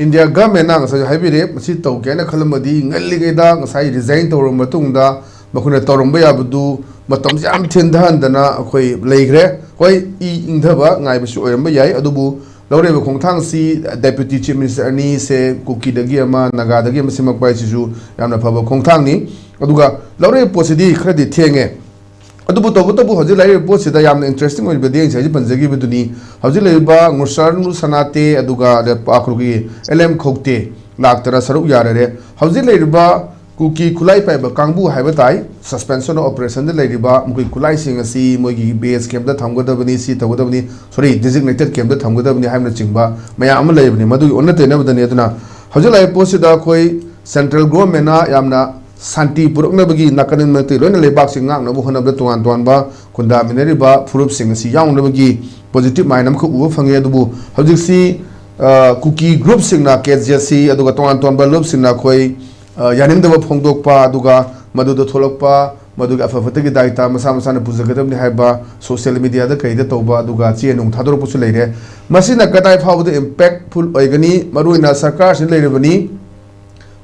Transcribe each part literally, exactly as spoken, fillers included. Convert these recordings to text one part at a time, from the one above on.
India ꯒꯚꯔꯟꯃꯦꯟꯅ ꯉꯁꯥꯏ ꯍꯥꯏꯕꯤꯔꯦ, ꯃꯁꯤ ꯇꯧꯒꯦ ꯍꯥꯏꯅ ꯈꯜꯂꯝꯃꯗꯤ ꯉꯜꯂꯤꯉꯩꯗ ꯉꯁꯥꯏ ꯔꯤꯖꯥꯏꯟ ꯇꯧꯔꯕ ꯃꯇꯨꯡꯗ ꯃꯈꯣꯏꯅ ꯇꯧꯔꯝꯕ ꯌꯥꯕꯗꯨ ꯃꯇꯝꯁꯦ ꯌꯥꯝ ꯊꯦꯡꯊꯍꯟꯗꯅ ꯑꯩꯈꯣꯏ ꯂꯩꯈ꯭ꯔꯦ꯫ ꯍꯣꯏ, ꯏ ꯏꯪꯊꯕ ꯉꯥꯏꯕꯁꯨ ꯑꯣꯏꯔꯝꯕ ꯌꯥꯏ, ꯑꯗꯨꯕꯨ ꯂꯧꯔꯤꯕ ꯈꯣꯡꯊꯥꯡꯁꯤ ꯗꯦꯄ꯭ꯌꯨꯇꯤ ꯆꯤꯐ ꯃꯤꯅꯤꯁꯇꯔ ꯑꯅꯤꯁꯦ ꯀꯨꯀꯤꯗꯒꯤ ꯑꯃ, ꯅꯥꯒꯥꯗꯒꯤ ꯑꯃ ꯁꯦꯝꯃꯛꯄ ꯍꯥꯏꯁꯤꯁꯨ ꯌꯥꯝꯅ ꯐꯕ ꯈꯣꯡꯊꯥꯡꯅꯤ꯫ ꯑꯗꯨꯒ ꯂꯧꯔꯤꯕ ꯄꯣꯠꯁꯤꯗꯤ ꯈꯔꯗꯤ ꯊꯦꯡꯉꯦ꯫ ꯑꯗꯨꯕꯨ ꯇꯧꯕꯇꯕꯨ ꯍꯧꯖꯤꯛ ꯂꯩꯔꯤꯕ ꯄꯣꯠꯁꯤꯗ ꯌꯥꯝꯅ ꯏꯟꯇꯔꯦꯁꯇꯤꯡ ꯑꯣꯏꯔꯤꯕꯗꯤ ꯑꯩ ꯉꯁꯥꯏꯁꯨ ꯄꯟꯖꯈꯤꯕꯗꯨꯅꯤ, ꯍꯧꯖꯤꯛ ꯂꯩꯔꯤꯕ ꯉꯨꯔꯁꯥꯔꯅꯨ ꯁꯅꯥꯇꯦ ꯑꯗꯨꯒ ꯂꯦꯞ-, ꯑꯩꯈꯣꯏꯒꯤ ꯑꯦꯜ ꯑꯦꯝ ꯈꯧꯇꯦ ꯂꯥꯛꯇꯅ ꯁꯔꯨꯛ ꯌꯥꯔꯔꯦ꯫ ꯍꯧꯖꯤꯛ ꯂꯩꯔꯤꯕ ꯀꯨꯀꯤ ꯈꯨꯠꯂꯥꯏ ꯄꯥꯏꯕ ꯀꯥꯡꯕꯨ ꯍꯥꯏꯕ ꯇꯥꯏ, ꯁꯁꯄꯦꯟꯁꯟ ꯑꯣꯐ ꯑꯣꯄꯔꯦꯁꯟꯗ ꯂꯩꯔꯤꯕ ꯃꯈꯣꯏ ꯈꯨꯠꯂꯥꯏꯁꯤꯡ ꯑꯁꯤ ꯃꯣꯏꯒꯤ ꯕꯦꯁ ꯀꯦꯝꯞꯇ ꯊꯝꯒꯗꯕꯅꯤ, ꯁꯤ ꯇꯧꯒꯗꯕꯅꯤ, ꯁꯣꯔꯤ, ꯗꯤꯖꯤꯒꯅꯦꯇꯦꯠ ꯀꯦꯝꯞꯇ ꯊꯝꯒꯗꯕꯅꯤ ꯍꯥꯏꯕꯅꯆꯤꯡꯕ ꯃꯌꯥꯝ ꯑꯃ ꯂꯩꯕꯅꯤ꯫ ꯃꯗꯨꯒꯤ ꯑꯣꯟꯅ ꯇꯩꯅꯕꯗꯅꯤ꯫ ꯑꯗꯨꯅ ꯍꯧꯖꯤꯛ ꯂꯥꯛꯏꯕ ꯄꯣꯠꯁꯤꯗ ꯑꯩꯈꯣꯏ ꯁꯦꯟꯇ꯭ꯔꯦꯜ ꯒꯣꯔꯃꯦꯟꯅ ꯌꯥꯝꯅ ꯁꯥꯟꯇꯤ ꯄꯨꯔꯛꯅꯕꯒꯤ ꯅꯥꯀꯟ ꯑꯅꯤꯃꯛꯇꯒꯤ ꯂꯣꯏꯅ ꯂꯩꯕꯥꯛꯁꯤ ꯉꯥꯛꯅꯕ ꯍꯣꯠꯅꯕꯗ ꯇꯣꯉꯥꯟ ꯇꯣꯉꯥꯟꯕ ꯈꯨꯟꯗꯥꯃꯤꯟꯅꯔꯤꯕ ꯐꯨꯔꯨꯞꯁꯤꯡ ꯑꯁꯤ ꯌꯥꯎꯅꯕꯒꯤ ꯄꯣꯖꯤꯇꯤꯚ ꯃꯥꯏꯟ ꯑꯃꯈꯛ ꯎꯕ ꯐꯪꯉꯦ꯫ ꯑꯗꯨꯕꯨ ꯍꯧꯖꯤꯛꯁꯤ, ꯑ, ꯀꯨꯀꯤ ꯒ꯭ꯔꯨꯞꯁꯤꯡꯅ, ꯀꯦ ꯖꯦ ꯁꯤ, ꯑꯗꯨꯒ ꯇꯣꯉꯥꯟ ꯇꯣꯉꯥꯟꯕ ꯂꯨꯞꯁꯤꯡꯅ ꯑꯩꯈꯣꯏ, ꯑ, ꯌꯥꯅꯤꯡꯗꯕ ꯐꯣꯡꯗꯣꯛꯄ, ꯑꯗꯨꯒ ꯃꯗꯨꯗ ꯊꯣꯛꯂꯛꯄ ꯃꯗꯨꯒꯤ ꯑꯐ ꯐꯠꯇꯒꯤ ꯗꯥꯏꯇꯥ ꯃꯁꯥ ꯃꯁꯥꯅ ꯄꯨꯖꯒꯗꯕꯅꯤ ꯍꯥꯏꯕ ꯁꯣꯁꯤꯌꯦꯜ ꯃꯤꯗꯤꯌꯥꯗ ꯀꯩꯗ ꯇꯧꯕ, ꯑꯗꯨꯒ ꯆꯦ ꯅꯨꯡ ꯊꯥꯗꯣꯔꯛꯄꯁꯨ ꯂꯩꯔꯦ꯫ ꯃꯁꯤꯅ ꯀꯗꯥꯏ ꯐꯥꯎꯕꯗ ꯏꯝꯄꯦꯛꯐꯨꯜ ꯑꯣꯏꯒꯅꯤ? ꯃꯔꯨꯑꯣꯏꯅ ꯁꯔꯀꯥꯔꯁꯤꯅ ꯂꯩꯔꯤꯕꯅꯤ,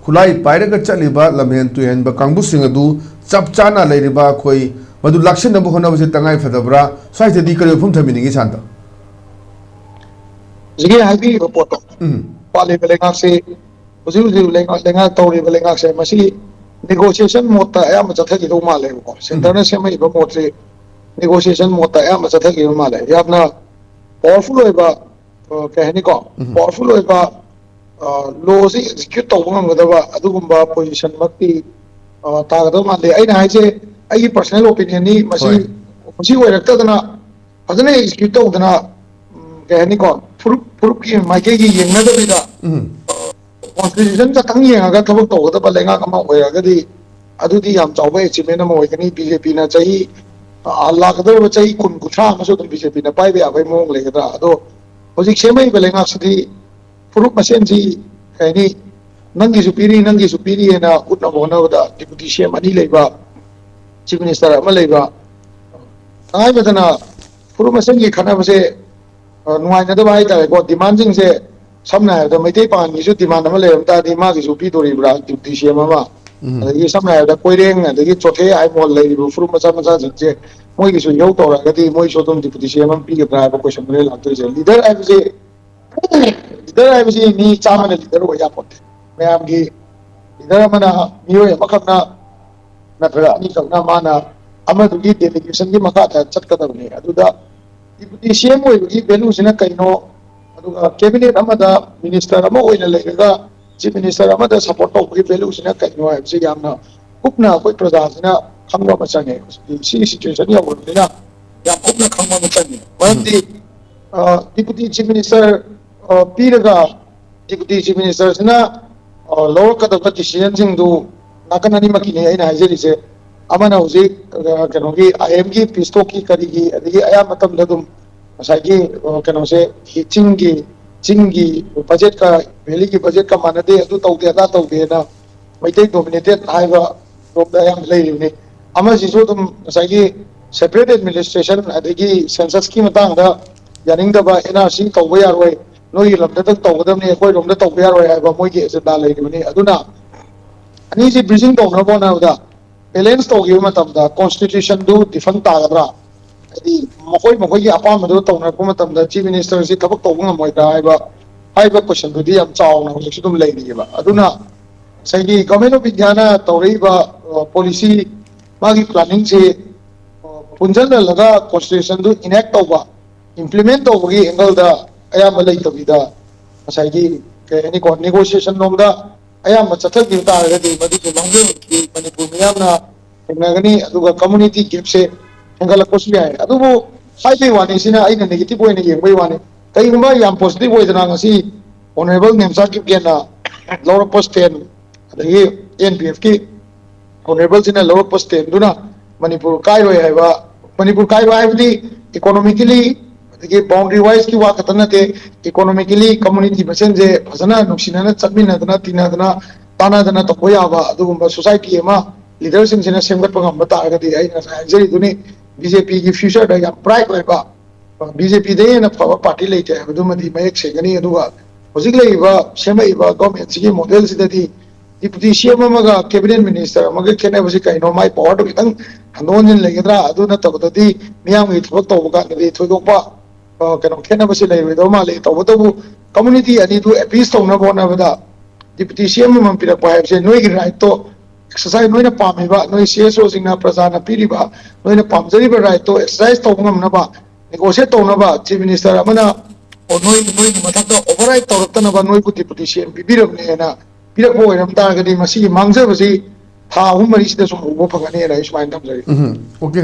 ꯈꯨꯠꯂꯥꯏ ꯄꯥꯏꯔꯒ ꯆꯠꯂꯤꯕ ꯂꯝꯍꯦꯟ ꯇꯨꯍꯦꯟꯕ ꯀꯥꯡꯕꯨꯁꯤꯡ ꯑꯗꯨ ꯆꯞ ꯆꯥꯅ ꯂꯩꯔꯤꯕ ꯑꯩꯈꯣꯏ ꯃꯗꯨ ꯂꯥꯛꯁꯤꯟꯅꯕ ꯍꯣꯠꯅꯕꯁꯤ ꯇꯉꯥꯏ ꯐꯗꯕ꯭ꯔꯥ? ꯁ꯭ꯋꯥꯏꯗꯗꯤ ꯀꯔꯤ ꯋꯥꯐꯝ ꯊꯝꯕꯤꯅꯤꯡꯉꯤ, ꯁꯥꯟꯇ? ꯍꯧꯖꯤꯛꯀꯤ ꯍꯥꯏꯕꯤꯔꯤꯕ ꯄꯣꯠꯇꯣ, ꯎꯝ꯫ ꯄꯥꯜꯂꯤꯕ ꯂꯩꯉꯥꯛꯁꯤ, ꯍꯧꯖꯤꯛ ꯍꯧꯖꯤꯛ ꯂꯩꯉꯥꯛ, ꯂꯩꯉꯥꯛ ꯇꯧꯔꯤꯕ ꯂꯩꯉꯥꯛꯁꯦ, ꯃꯁꯤ ꯅꯦꯒꯣꯁꯤꯌꯦꯁꯟ ꯃꯣꯠꯇ ꯑꯌꯥꯝꯕ ꯆꯠꯊꯈꯤꯗꯧ ꯃꯥꯜꯂꯦꯕꯀꯣ꯫ ꯁꯦꯟꯇꯔꯅ ꯁꯦꯝꯃꯛꯏꯕ ꯃꯣꯠꯁꯤ ꯅꯦꯒꯣꯁꯤꯌꯦꯁꯟ ꯃꯣꯠꯇ ꯑꯌꯥꯝꯕ ꯆꯠꯊꯈꯤꯕ ꯃꯥꯜꯂꯦ꯫ ꯌꯥꯝꯅ ꯄꯥꯋꯔꯐꯨꯜ ꯑꯣꯏꯕ, ꯑ, ꯀꯩ ꯍꯥꯏꯅꯤꯀꯣ, ꯎꯝ꯫ ꯄꯥꯋꯔꯐꯨꯜ ꯑꯣꯏꯕ, ꯑ, ꯂꯣꯁꯤ ꯑꯦꯛꯖꯤꯀ꯭ꯌꯨꯠ ꯇꯧꯕ ꯉꯝꯒꯗꯕ ꯑꯗꯨꯒꯨꯝꯕ ꯄꯣꯖꯤꯁꯟꯃꯛꯇꯤ, ꯑ, ꯇꯥꯒꯗꯕ ꯃꯥꯟꯗꯦ꯫ ꯑꯩꯅ ꯍꯥꯏꯁꯦ ꯑꯩꯒꯤ ꯄꯔꯁꯣꯅꯦꯜ ꯑꯣꯄꯤꯅꯤꯌꯟꯅꯤ꯫ ꯃꯁꯤ, ꯍꯣꯏ꯫ ꯃꯁꯤ ꯑꯣꯏꯔꯛꯇꯗꯅ ꯐꯖꯅ ꯑꯦꯛꯖꯤꯀ꯭ꯌꯨꯠ ꯇꯧꯗꯅ, ꯎꯝ, ꯀꯩ ꯍꯥꯏꯅꯤꯀꯣ, ꯐꯨꯔꯨꯞ, ꯐꯨꯔꯨꯞꯀꯤ ꯃꯥꯏꯀꯩꯒꯤ ꯌꯦꯡꯅꯗꯕꯤꯗ, ꯎꯝ꯫ ꯀꯣꯟꯁꯇꯤꯇ꯭ꯌꯨꯁꯟ ꯈꯛꯇꯪ ꯌꯦꯡꯉꯒ ꯊꯕꯛ ꯇꯧꯒꯗꯕ ꯂꯩꯉꯥꯛ ꯑꯃ ꯑꯣꯏꯔꯒꯗꯤ, ꯑꯗꯨꯗꯤ ꯌꯥꯝ ꯆꯥꯎꯕ ꯑꯦꯆꯤꯞꯃꯦꯟ ꯑꯃ ꯑꯣꯏꯒꯅꯤ꯫ ꯕꯤ ꯖꯦ ꯄꯤꯅ ꯆꯍꯤ, ꯑ, ꯂꯥꯛꯀꯗꯧꯔꯤꯕ ꯆꯍꯤ ꯀꯨꯟ, ꯀꯨꯟꯊ꯭ꯔꯥ ꯑꯃꯁꯨ ꯑꯗꯨꯝ ꯕꯤ ꯖꯦ ꯄꯤꯅ ꯄꯥꯏꯕ ꯌꯥꯕꯒꯤ ꯃꯑꯣꯡ ꯂꯩꯒꯗ꯭ꯔꯥ? ꯑꯗꯣ ꯍꯧꯖꯤꯛ ꯁꯦꯝꯃꯛꯏꯕ ꯂꯩꯉꯥꯛꯁꯤꯗꯤ ꯐꯨꯔꯨꯞ ꯃꯁꯦꯟꯁꯤ, ꯀꯩ ꯍꯥꯏꯅꯤ, ꯅꯪꯒꯤꯁꯨ ꯄꯤꯔꯤ, ꯅꯪꯒꯤꯁꯨ ꯄꯤꯔꯤ ꯍꯥꯏꯅ ꯎꯠꯅꯕ ꯍꯣꯠꯅꯕꯗ ꯗꯤꯄꯨꯇꯤ ꯁꯤ ꯑꯦꯝ ꯑꯅꯤ ꯂꯩꯕ, ꯆꯤꯐ ꯃꯤꯅꯤꯁꯇꯔ ꯑꯃ ꯂꯩꯕ, ꯇꯉꯥꯏ ꯐꯗꯅ ꯐꯨꯔꯨꯞ ꯃꯁꯦꯟꯒꯤ ꯈꯠꯅꯕꯁꯦ, ꯑ, ꯅꯨꯡꯉꯥꯏꯅꯗꯕ ꯍꯥꯏꯇꯥꯔꯦꯀꯣ, ꯗꯤꯃꯥꯟꯁꯤꯡꯁꯦ ꯁꯝꯅ ꯍꯥꯏꯔꯕꯗ ꯃꯩꯇꯩ ꯄꯥꯡꯒꯤꯁꯨ demand ꯑꯃ ꯂꯩꯔꯝ ꯇꯥꯔꯗꯤ ꯃꯥꯒꯤꯁꯨ ꯄꯤꯗꯣꯔꯤꯕ꯭ꯔꯥ, deputy C M ꯑꯃ? ꯑꯗꯒꯤ ꯁꯝꯅ ꯍꯥꯏꯔꯕꯗ ꯀꯣꯏꯔꯦꯡ, ꯑꯗꯒꯤ ꯆꯣꯊꯦ, ꯑꯥꯏꯃꯣꯜ ꯂꯩꯔꯤꯕ ꯐꯨꯔꯨꯞ ꯃꯆꯥ ꯃꯆꯥꯁꯤꯡꯁꯦ ꯃꯣꯏꯒꯤꯁꯨ ꯏꯍꯧ ꯇꯧꯔꯛꯑꯒꯗꯤ ꯃꯣꯏꯁꯨ ꯑꯗꯨꯝ deputy C M ꯑꯃ ꯄꯤꯒꯗ꯭ꯔꯥ ꯍꯥꯏꯕ question ꯑꯃ ꯂꯥꯛꯇꯣꯏꯁꯦ꯫ Leader ꯍꯥꯏꯕꯁꯤ, leader ꯍꯥꯏꯕꯁꯤ ꯃꯤ ꯆꯥꯝꯃꯅ leader ꯑꯣꯏ ꯌꯥꯄꯣꯠꯇꯦ꯫ ꯃꯌꯥꯝꯒꯤ leader ꯑꯃꯅ ꯃꯤꯑꯣꯏ ꯑꯃꯈꯛꯅ ꯅꯠꯇ꯭ꯔꯒ ꯑꯅꯤꯈꯛꯅ ꯃꯥꯅ ꯑꯃꯗꯨꯒꯤ delegationꯒꯤ ꯃꯈꯥꯗ ꯆꯠꯀꯗꯕꯅꯤ꯫ ꯑꯗꯨꯗ deputy C M ꯑꯣꯏꯕꯒꯤ valueꯁꯤꯅ ꯀꯩꯅꯣ? ꯑꯗꯨꯒ cabinet ꯑꯃꯗ minister ꯑꯃ ꯑꯣꯏꯅ ꯂꯩꯔꯒ chief minister ꯑꯃꯗ support ꯇꯧꯕꯒꯤ valueꯁꯤꯅ ꯀꯩꯅꯣ ꯍꯥꯏꯕꯁꯤ ꯌꯥꯝꯅ ꯀꯨꯞꯅ ꯑꯩꯈꯣꯏ ꯄ꯭ꯔꯖꯥꯁꯤꯅ ꯈꯪꯕ ꯑꯃ ꯆꯪꯉꯦ꯫ ꯁꯤꯒꯤ situation ꯌꯧꯔꯕꯅꯤꯅ ꯌꯥꯝ ꯀꯨꯞꯅ ꯈꯪꯕ ꯑꯃ ꯆꯪꯉꯦ꯫ ꯃꯔꯝꯗꯤ, ꯑ, deputy chief minister, ꯑ, ꯄꯤꯔꯒ deputy chief ministerꯁꯤꯅ, ꯑ, ꯂꯧꯔꯛꯀꯗꯕ decisionꯁꯤꯡꯗꯨ ꯅꯥꯀꯟ ꯑꯅꯤꯃꯛꯀꯤꯅꯤ ꯑꯩꯅ ꯍꯥꯏꯖꯔꯤꯁꯦ꯫ ꯑꯃꯅ ꯍꯧꯖꯤꯛ, ꯑ, ꯀꯩꯅꯣꯒꯤ, I M ꯒꯤ peace talkꯀꯤ ꯀꯔꯤꯒꯤ, ꯑꯗꯒꯤ ꯑꯌꯥꯝꯕ ꯃꯇꯝꯗ ꯑꯗꯨꯝ ꯉꯁꯥꯏꯒꯤ, ꯑ, ꯀꯩꯅꯣꯁꯦ, ꯆꯤꯡꯒꯤ, ꯆꯤꯡꯒꯤ budgetꯀ valleyꯒꯤ budgetꯀ ꯃꯥꯟꯅꯗꯦ, ꯑꯗꯨ ꯇꯧꯗꯦ, ꯑꯗꯥ ꯇꯧꯗꯦꯅ ꯃꯩꯇꯩ dominated ꯍꯥꯏꯕ ꯔꯣꯝꯗ ꯑꯌꯥꯝꯕ ꯂꯩꯔꯤꯕꯅꯤ꯫ ꯑꯃꯁꯤꯁꯨ ꯑꯗꯨꯝ ꯉꯁꯥꯏꯒꯤ separate administration ꯑꯗꯒꯤ censusꯀꯤ ꯃꯇꯥꯡꯗ ꯌꯥꯅꯤꯡꯗꯕ, N R C ꯇꯧꯕ ꯌꯥꯔꯣꯏ, ꯅꯣꯏꯒꯤ ꯂꯝꯗꯇꯪ ꯇꯧꯒꯗꯕꯅꯤ, ꯑꯩꯈꯣꯏ ꯂꯣꯝꯗ ꯇꯧꯕ ꯌꯥꯔꯣꯏ ꯍꯥꯏꯕ ꯃꯣꯏꯒꯤ agenda ꯂꯩꯔꯤꯕꯅꯤ꯫ ꯑꯗꯨꯅ ꯑꯅꯤꯁꯤ bridging ꯇꯧꯅꯕ ꯍꯣꯠꯅꯕꯗ balance ꯇꯧꯈꯤꯕ ꯃꯇꯝꯗ constitutionꯗꯨ defunct ꯇꯥꯒꯗ꯭ꯔꯥ? ꯍꯥꯏꯗꯤ ꯃꯈꯣꯏ ꯃꯈꯣꯏꯒꯤ ꯑꯄꯥꯝꯕꯗꯨ ꯇꯧꯅꯔꯛꯄ ꯃꯇꯝꯗ chief ministerꯁꯤ ꯊꯕꯛ ꯇꯧꯕ ꯉꯝꯃꯣꯏꯗ꯭ꯔꯥ ꯍꯥꯏꯕ, ꯍꯥꯏꯕ questionꯗꯨꯗꯤ ꯌꯥꯝ ꯆꯥꯎꯅ ꯍꯧꯖꯤꯛꯁꯨ ꯑꯗꯨꯝ ꯂꯩꯔꯤꯑꯕ꯫ ꯑꯗꯨꯅ ꯉꯁꯥꯏꯒꯤ Government of Indiaꯅ ꯇꯧꯔꯛꯏꯕ, ꯑ, policy, ꯃꯥꯒꯤ planningꯁꯤ, ꯑ, ꯄꯨꯟꯁꯤꯜꯍꯜꯂꯒ constitutionꯗꯨ enact ꯇꯧꯕ, implement ꯇꯧꯕꯒꯤ angleꯗ ꯑꯌꯥꯝꯕ ꯂꯩꯇꯕꯤꯗ ꯉꯁꯥꯏꯒꯤ, ꯀꯩ ꯍꯥꯏꯅꯤꯀꯣ, negotiation ꯂꯣꯝꯗ ꯑꯌꯥꯝꯕ ꯆꯠꯊꯈꯤꯕ ꯇꯥꯔꯒꯗꯤ ꯃꯗꯨꯒꯤ ꯃꯥꯡꯖꯧꯅꯅꯗꯤ ꯃꯅꯤꯄꯨꯔ ꯃꯤꯌꯥꯝꯅ ꯊꯦꯡꯅꯒꯅꯤ, ꯑꯗꯨꯒ community gapꯁꯦ ꯍꯦꯟꯒꯠꯂꯛꯄꯁꯨ ꯌꯥꯏ꯫ ꯑꯗꯨꯕꯨ ꯍꯥꯏꯕꯩ ꯋꯥꯅꯤ, ꯁꯤꯅ ꯑꯩꯅ negative ꯑꯣꯏꯅ ꯌꯦꯡꯕꯩ ꯋꯥꯅꯤ꯫ ꯀꯩꯒꯨꯝꯕ ꯌꯥꯝ positive ꯑꯣꯏꯗꯅ ꯉꯁꯤ Honourable ꯅꯦꯝꯆꯥ ꯀꯤꯞꯒꯦꯟꯅ ꯂꯧꯔꯛꯄ stand, ꯑꯗꯒꯤ N P Fꯀꯤ Honourableꯁꯤꯅ ꯂꯧꯔꯛꯄ standꯗꯨꯅ ꯃꯅꯤꯄꯨꯔ ꯀꯥꯏꯔꯣꯏ ꯍꯥꯏꯕ, ꯃꯅꯤꯄꯨꯔ ꯀꯥꯏꯔꯣꯏ ꯍꯥꯏꯕꯗꯤ economically, ꯑꯗꯒꯤ boundary wiseꯀꯤ ꯋꯥ ꯈꯛꯇ ꯅꯠꯇꯦ, economically community ꯃꯁꯦꯟꯁꯦ ꯐꯖꯅ ꯅꯨꯡꯁꯤꯅꯅ ꯆꯠꯃꯤꯟꯅꯗꯅ, ꯇꯤꯟꯅꯗꯅ, ꯇꯥꯟꯅꯗꯅ ꯇꯧꯕ ꯌꯥꯕ ꯑꯗꯨꯒꯨꯝꯕ society ꯑꯃ leaderꯁꯤꯡꯁꯤꯅ ꯁꯦꯝꯒꯠꯄ ꯉꯝꯕ ꯇꯥꯔꯒꯗꯤ, ꯑꯩꯅ ꯉꯁꯥꯏ ꯍꯥꯏꯖꯔꯤꯗꯨꯅꯤ, BJPꯒꯤ futureꯗ ꯌꯥꯝ bright ꯑꯣꯏꯕ, BJPꯗꯒꯤ ꯍꯦꯟꯅ ꯐꯕ party ꯂꯩꯇꯦ ꯍꯥꯏꯕꯗꯨꯃꯗꯤ ꯃꯌꯦꯛ ꯁꯦꯡꯒꯅꯤ꯫ ꯑꯗꯨꯒ ꯍꯧꯖꯤꯛ ꯂꯩꯔꯤꯕ, ꯁꯦꯝꯃꯛꯏꯕ ꯒꯣꯔꯃꯦꯟꯁꯤꯒꯤ ꯃꯣꯗꯦꯜꯁꯤꯗꯗꯤ ꯗꯤꯄꯨꯇꯤ ꯁꯤ ꯑꯦꯝ ꯑꯃꯒ ꯀꯦꯕꯤꯅꯦꯠ ꯃꯤꯅꯤꯁꯇꯔ ꯑꯃꯒ ꯈꯦꯠꯅꯕꯁꯤ ꯀꯩꯅꯣ? ꯃꯥꯏ ꯄꯋꯥꯔꯗꯣ ꯈꯤꯇꯪ ꯍꯟꯗꯣꯛ ꯍꯟꯖꯤꯟ ꯂꯩꯒꯗ꯭ꯔꯥ? ꯑꯗꯨ ꯅꯠꯇꯕꯗꯗꯤ ꯃꯤꯌꯥꯝꯒꯤ ꯊꯕꯛ ꯇꯧꯕ ꯀꯥꯟꯗꯗꯤ ꯊꯣꯏꯗꯣꯛꯄ, ꯑ, ꯀꯩꯅꯣ, ꯈꯦꯠꯅꯕꯁꯤ ꯂꯩꯔꯣꯏꯗꯧ ꯃꯥꯜꯂꯤ꯫ ꯇꯧꯕꯇꯕꯨ ꯀꯝꯃꯨꯅꯤꯇꯤ ꯑꯅꯤꯗꯨ ꯑꯦꯄꯤꯁ ꯇꯧꯅꯕ ꯍꯣꯠꯅꯕꯗ ꯗꯤꯄꯨꯇꯤ ꯁꯤ ꯑꯦꯝ ꯑꯃꯃꯝ ꯄꯤꯔꯛꯄ ꯍꯥꯏꯕꯁꯦ ꯅꯣꯏꯒꯤ ꯔꯥꯏꯠꯇꯣ ꯑꯦꯛꯁꯔꯁꯥꯏꯁ, ꯅꯣꯏꯅ ꯄꯥꯝꯃꯤꯕ, ꯅꯣꯏ ꯁꯤ ꯑꯦꯁ ꯑꯣꯁꯤꯡꯅ ꯄ꯭ꯔꯖꯥꯅ ꯄꯤꯔꯤꯕ ꯅꯣꯏꯅ ꯄꯥꯝꯖꯔꯤꯕ ꯔꯥꯏꯠꯇꯣ ꯑꯦꯛꯁꯔꯁꯥꯏꯁ ꯇꯧꯕ ꯉꯝꯅꯕ, ꯅꯦꯒꯣꯁꯤꯌꯦꯠ ꯇꯧꯅꯕ ꯆꯤꯐ ꯃꯤꯅꯤꯁꯇꯔ ꯑꯃꯅ, ꯑꯣ, ꯅꯣꯏ, ꯅꯣꯏꯒꯤ ꯃꯊꯛꯇ ꯑꯣꯚꯔꯔꯥꯏꯠ ꯇꯧꯔꯛꯇꯅꯕ ꯅꯣꯏꯕꯨ ꯗꯤꯄꯨꯇꯤ ꯁꯤ ꯑꯦꯝ ꯄꯤꯕꯤꯔꯕꯅꯦꯅ ꯄꯤꯔꯛꯄ ꯑꯣꯏꯔꯝ ꯇꯥꯔꯒꯗꯤ ꯃꯁꯤꯒꯤ ꯃꯥꯡꯖꯕꯁꯤ ꯊꯥ ꯑꯍꯨꯝ ꯃꯔꯤꯁꯤꯗ ꯁꯨꯝ ꯎꯕ ꯐꯪꯒꯅꯤꯅ ꯑꯩ ꯁꯨꯃꯥꯏꯅ ꯊꯝꯖꯒꯦ꯫ ꯎꯝ, OK,